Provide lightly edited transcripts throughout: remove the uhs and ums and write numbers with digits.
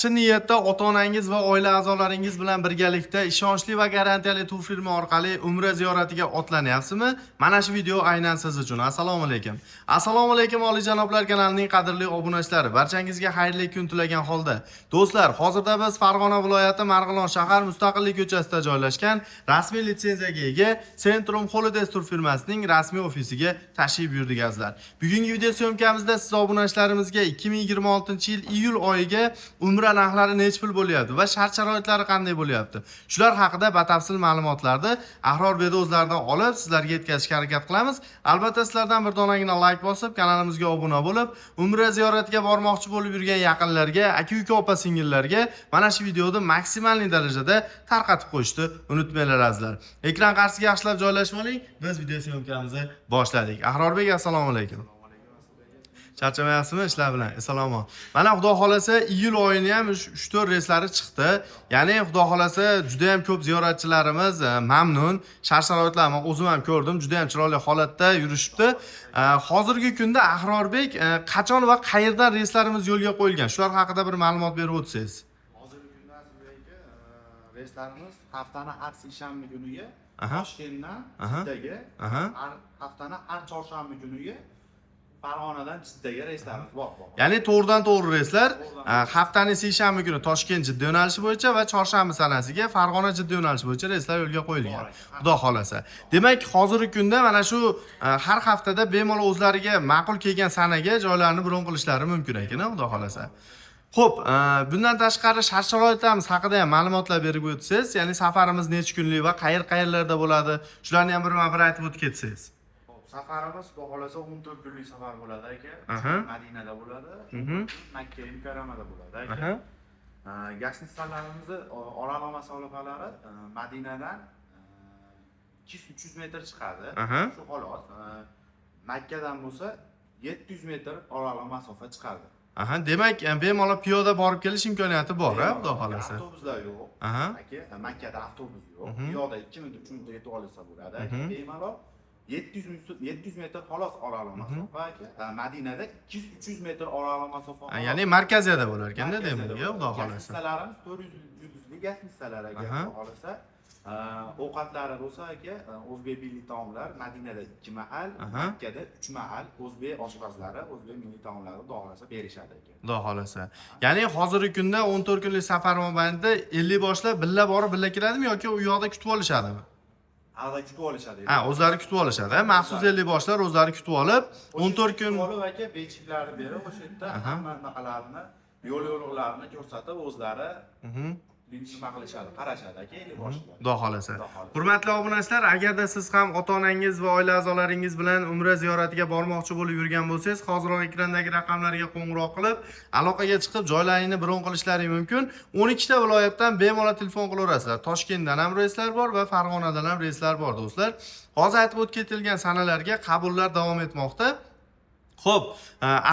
Yaxshi niyatda ota-onangiz va oila a'zolaringiz bilan birgalikda ishonchli va garantiyali tur firma orqali umra ziyoratiga otlanyapsizmi? Mana shu video aynan siz uchun. Assalomu alaykum. Assalomu alaykum, oliyjanoblar kanalining qadrli obunachilari. Barchangizga xayrli kun tilagan holda. Do'stlar, hozirda biz Farg'ona viloyati Marg'ilon shahar Mustaqillik ko'chasida joylashgan rasmiy litsenziyaga ega Centrum Holidays tur firmasining rasmiy ofisiga tashrif buyurdik, azizlar. Bugungi video съёмка mizda siz obunachilarimizga 2026-yil iyul oyiga umra narxlari nechi pul bo'lyapti va shart sharoitlari qanday bo'lyapti, shular haqida batafsil ma'lumotlarni Ahror beda o'zlaridan olib, sizlarga yetkazishga harakat qilamiz. Albatta, sizlardan bir donagina layk bosib, kanalimizga obuna bo'lib, umra ziyoratiga bormoqchi bo'lib yurgan yaqinlarga, aka uka, opa singillarga mana shu videoni maksimalniy darajada tarqatib qo'yishni unutmanglar, azizlar. Ekran qarshisiga yaxshilab joylashib oling, biz video съёмка mizni boshladik. Ahrorbek, assalomu alaykum. Charchamayapsizmi ishlar bilan? Eson. Mana, xudo xohlasa, iyul oyini ham 3-4 reyslari chiqdi. Ya'ni, xudo xohlasa, juda ham ko'p ziyoratchilarimiz mamnun. Shart sharoitlarni o'zim ham ko'rdim, juda ham chiroyli holatda yurishibdi. Hozirgi kunda, Ahrorbek, qachon va qayerdan reyslarimiz yo'lga qo'yilgan? Shular haqida bir ma'lumot berib o'tsangiz. Hozirgi kunda, Asilbek aka, reyslarimiz haftani har seshanba kuniga Toshkentdan Jiddaga, har haftani har chorshanba kuniga Farg'onadan Jiddaga reyslarimiz bor. Ya'ni to'g'ridan to'g'ri reyslar, haftaning seshanba kuni Toshkent Jidda yo'nalishi bo'yicha va chorshanba sanasiga Farg'ona Jidda yo'nalishi bo'yicha reyslar yo'lga qo'yilgan. Bor aka. Xudo xohlasa. Demak, hozirgi kunda mana shu har haftada bemalol o'zlariga ma'qul kelgan sanaga joylarini bron qilishlari mumkin ekan, xudo xohlasa. Xo'p, bundan tashqari shart sharoitlarimiz haqida ham ma'lumotlar berib o'tsangiz, ya'ni safarimiz necha kunlik va qayer qayerlarda bo'ladi, shularni ham birma bir aytib o'tib ketsangiz. Xo'p, safarimiz, xudo xohlasa, 14 kunlik safar bo'ladi, aka. Madinada bo'ladi, Makka Mukarramada bo'ladi, aka. Гостиница larimizni oraliq masofalari Madinadan 200-300 metr chiqadi. Shu xolos. Makkadan bo'lsa 700 metr oraliq masofa chiqadi. Aha, demak, bemalol piyoda borib kelish imkoniyati bor, ha, xudo xohlasa. Avtobuslar yo'q. Aka, Makkada avtobus yo'q. Piyoda 2 minut, 3 minutda yetib olsa bo'ladi, aka. Bemalol 700 metr, 700 metr xolos oraliq masofa, aka. Madinada 200-300 metr oraliq masofa xolos. Ya'ni markaziyada bo'lar ekanda, Markazida demak, bo'ladi. xudo xohlasa. Гостиница larimiz 400 yulduzli гостиница lar, aka, xudo xohlasa. Ovqatlari bo'lsa, aka, o'zbek milliy taomlar Madinada 2 mahal, Makkada 3 mahal o'zbek oshpazlari o'zbek milliy taomlari, xudo xohlasa, berishadi, aka. Xudo xohlasa. Ya'ni hozirgi kunda 14 kunlik safar mobaynida 50 boshlab birga borib, birga keladimi yoki u yoqda kutib olishadimi? Avval kutib olishadi. Ha, o'zlari kutib olishadi. Ha? Maxsus 50 boshlar o'zlari kutib olib, 14 kun kutib olib, aka, bechiklarni berib, o'sha yerda hamma anaqalarini, yo'l yo'riqlarini ko'rsatib, o'zlari nima qilishadi, qarashadi, aka, 50 boshlar. Xudo xohlasa. Xudo xohlasa. Hurmatli obunachilar, agarda siz ham ota-onangiz va oila a'zolaringiz bilan umra ziyoratiga bormoqchi bo'lib yurgan bo'lsangiz, hoziroq ekrandagi raqamlarga qo'ng'iroq qilib, aloqaga chiqib, joylaringni bron qilishlaring mumkin. 12 ta viloyatdan bemalol telefon qilaverasizlar. Toshkentdan ham reyslar bor va Farg'onadan ham reyslar bor, do'stlar. Hozir aytib o'tib ketilgan sanalarga qabullar davom etmoqda. Xo'p,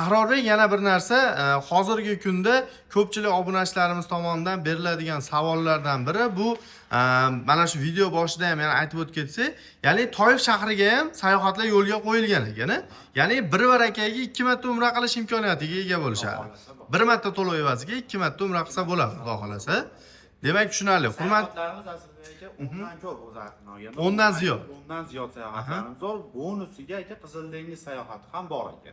Ahrorbek, yana bir narsa, hozirgi kunda ko'pchilik obunachilarimiz tomonidan beriladigan savollardan biri bu, mana shu video boshida ham yana aytib o'tib ketsak, ya'ni Toif shahriga ham sayohatlar yo'lga qo'yilgan ekan, a? Ya'ni bir varakaga ikki marta umra qilish imkoniyatiga ega bo'lishadi. Xudo xohlasa, bor. Bir marta to'lov evaziga ikki marta umra qilsa bo'ladi, xudo xohlasa. Demak, tushunarli. Hurmat Sayohatlarimiz, Asilbek aka, 10dan ko'p o'zi aslini olganda. 10dan ziyod. 10dan ziyod sayohatlarimiz bor. Bonusiga, aka, Qizil dengiz sayohati ham bor, aka.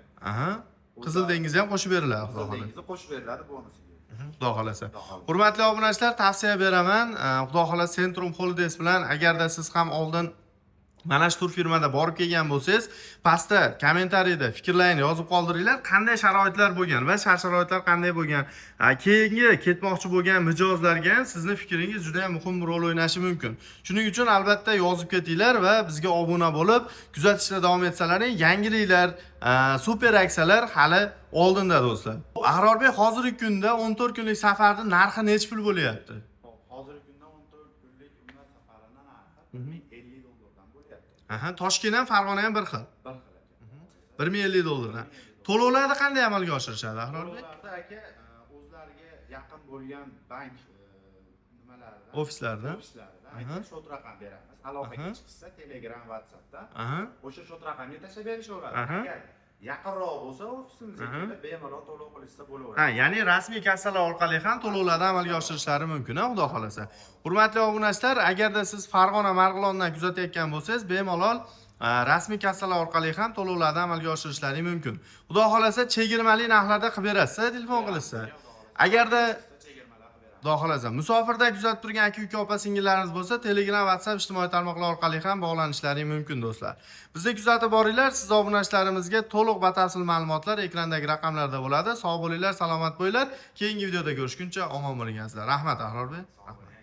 Qizil dengiz ham qo'shib beriladi, xudo Qizil xohlasa. dengizni qo'shib beriladi bonusiga. Xudo xohlasa. Xudo xohlasa. Hurmatli obunachilar, tavsiya beraman. Xudo xohlasa, Centrum Holidays bilan agarda siz ham oldin mana shu tur firmada borib kelgan bo'lsangiz, pastda kommentariyda fikrlaringni yozib qoldiringlar, qanday sharoitlar bo'lgan va shart sharoitlar qanday bo'lgan. Keyingi ketmoqchi bo'lgan mijozlarga ham sizni fikringiz juda ham muhim rol o'ynashi mumkin. Shuning uchun albatta yozib ketinglar va bizga obuna bo'lib, kuzatishda davom etsalaring, yangiliklar, super aksiyalar hali oldinda, do'stlar. Ahrorbek, hozirgi kunda 14 kunlik safarni narxi nechi pul bo'lyapti? Xo'p, hozirgi kunda 14 kunlik umra safarini narxi 1050 dollardan bo'lyapti. Aha, Toshkent ham, Farg'ona ham bir xil. Bir xil, aka. 1050 dollardan. To'lovlarni qanday amalga oshirishadi, Ahrorbek? To'lovlarda, aka, o'zlariga yaqin bo'lgan bank nimalaridan, Ofislardan? ofislaridan, aka, счёт raqam beramiz. Aloqaga chiqishsa, Telegram, WhatsAppdan o'sha счёт raqamga tashlab berishaveradi. Agar Yaqinroq bo'lsa, ofisimizga kelib bemalol to'lov qilishsa bo'laveradi. Ha, ya'ni rasmiy kassalar orqali ham to'lovlarni amalga oshirishlari mumkin, ha, xudo xolasa. Hurmatli obunachilar, agarda siz Farg'ona, Marg'ilondan kuzatayotgan bo'lsangiz, bemalol rasmiy kassalar orqali ham to'lovlarni amalga oshirishlari mumkin. Xudo xolasa, chegirmali narxlarda qilib berasiz, telefon qilishsa. Agarda Chegirmalar qilib beramiz. Xudo xolasa, musofirda kuzatib turgan aka uka opa singillarimiz bo'lsa, Telegram, WhatsApp ijtimoiy tarmoqlar orqali ham bog'lanishlari mumkin do'stlar. Bizni kuzatib boringlar, siz obunachilarimizga to'liq batafsil ma'lumotlar ekrandagi raqamlarda bo'ladi. Sog' bo'linglar, salomat bo'linglar. Keyingi videoda ko'rishguncha omon bo'ling azizlar. Rahmat, Ahrorbek. Rahmat.